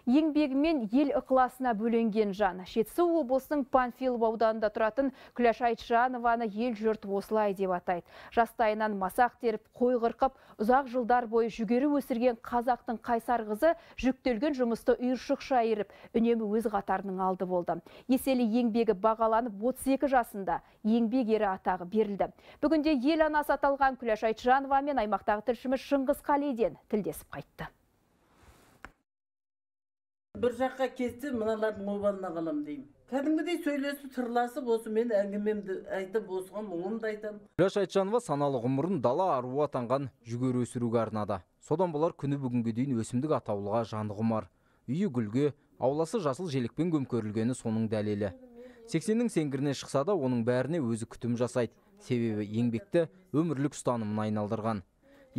Еңбегімен ел ықыласына бөленген жан. Жетісу облысының Панфилов ауданында тұратын Күләш Айтжанованы ел жұрт осылай деп атайды. Жастайынан масақ теріп, қой қырқып, ұзақ жылдар бойы жүгері өсірген қазақтың қайсар қызы жүктелген жұмысты ұйыршықша иіріп, үнемі өз қатарының алды болды. Еселі еңбегі бағаланып, 32 жасында еңбек ері атағы берілді. Бүгінде ел анасы аталған Күләш Айтжанова мен аймақтағы тілшіміз Шыңғыс Қалиден тілдесіп қайтты. Бір жаққа кетсе, мыналардың обалына қалам деймін. Кәдімгідей сөйлесіп, сырласып, осы мен әңгімемді айтып, осыған мұңымды айтамын. Күләш Айтжанова саналы ғұмырын дала аруы атанған жүгері өсіруге арнады. Содан болар күні бүгінге дейін өсімдік атаулыға жаны құмар. Үйі гүлге, ауласы жасыл желекпен көмкерілгені соның дәлелі. 80-нің сеңгіріне шықса да, оның бәріне өзі күтім жасайды. Себебі еңбекті өмірлік ұстанымына айналдырған.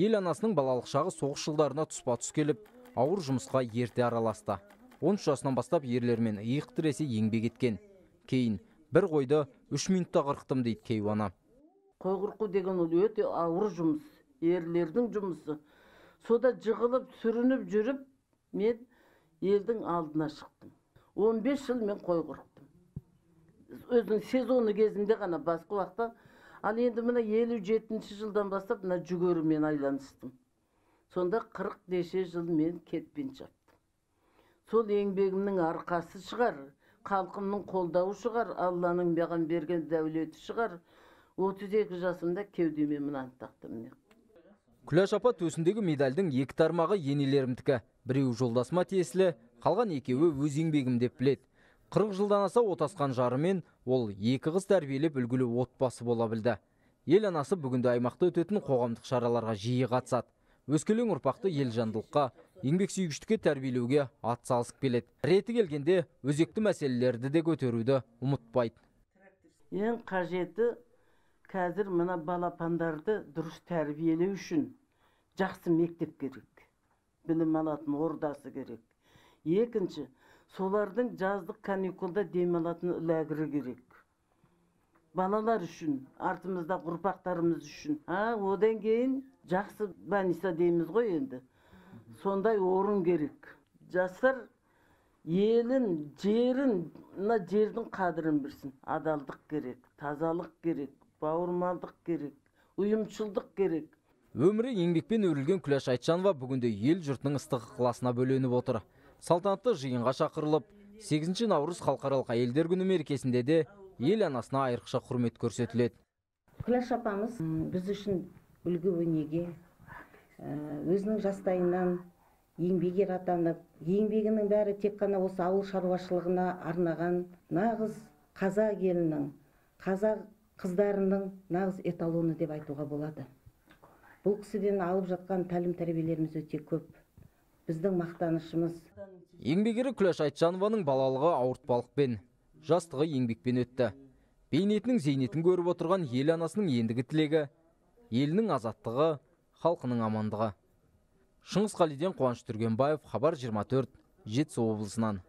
Ел анасының балалық шағы соғыс жылдарына тұспа-тұс келіп, ауыр жұмысқа ерте араласты. 13 жасынан бастап ерлермен иық тіресе еңбек еткен. Кейін бір қойды 3 минутта қырықтым дейді кейуана. Қой қырқу деген ол өте ауыр жұмыс, ерлердің жұмысы. Сода жығылып, сүрініп жүріп, мен елдің алдына шықтым. 15 жыл мен қой қырықтым. Өзінің сезоны кезінде ғана, басқа уақытта. Ал енді мына 57 жылдан бастап мына жүгерімен айланыстым. Сонда 40 неше жыл мен кетпен шаптым. Сол еңбегімнің арқасы шығар, халқымның қолдауы шығар, Алланың маған берген дәулеті шығар. 32 жасымда кеудеме мынаны тақтым. Күләш апа төсіндегі медальдің екі тармағы енелерімдікі. Біреуі жолдасыма тиесілі, қалған екеуі өз еңбегім деп біледі. 40 жылдан аса отасқан жарымен ол екі қыз тәрбиелеп үлгілі отбасы бола білді. Ел анасы бүгінде аймақта өтетін қоғамдық шараларға жиі қатысады. Өскелең ұрпақты елжандылыққа, еңбексүйгіштікке тәрбиелеуге ат салысып келеді. Реті келгенде өзекті мәселелерді де көтеруді ұмытпайды. Ең қажеті қазір мына балапандарды дұрыс тәрбиелеу үшін жақсы мектеп керек, білім алатын ордасы керек. Екінші, солардың жаздық каникулда демалатын лагері керек. Балалар үшін, артымызда ұрпақтарымыз үшін. Одан кейін жақсы больница дейміз ғой енді. Сондай орын керек. Жастар елін, жерін, мына жердің қадірін білсін. Адалдық керек, тазалық керек, бауырмалдық керек, ұйымшылдық керек. Өмірі еңбекпен өрілген Күләш Айтжанова бүгінде ел жұртының ыстық ықыласына бөленіп отыр. Салтанатты жиынға шақырылып, 8 наурыз халықаралық әйелдер күні мерекесінде де ел анасына айрықша құрмет көрсетіледі. Күләш апамыз біз үшін үлгі өнеге, өзінің жастайынан еңбек ері атанып, еңбегінің бәрі тек қана осы ауыл шаруашылығына арнаған нағыз қазақ елінің, қазақ қыздарының нағыз эталоны деп айтуға болады. Бұл кісіден алып жатқан тәлім-тәрбиелеріміз өте көп. Біздің мақтанышымыз. Еңбек ері Күләш Айтжанованың балалығы ауыртпалықпен, жастығы еңбекпен өтті. Бейнетінің зейнетін көріп отырған ел анасының ендігі тілегі елінің азаттығы, халқының амандығы. Шыңғыс Қалиден, Қуаныш Түргенбаев, Хабар 24, Жетісу облысынан.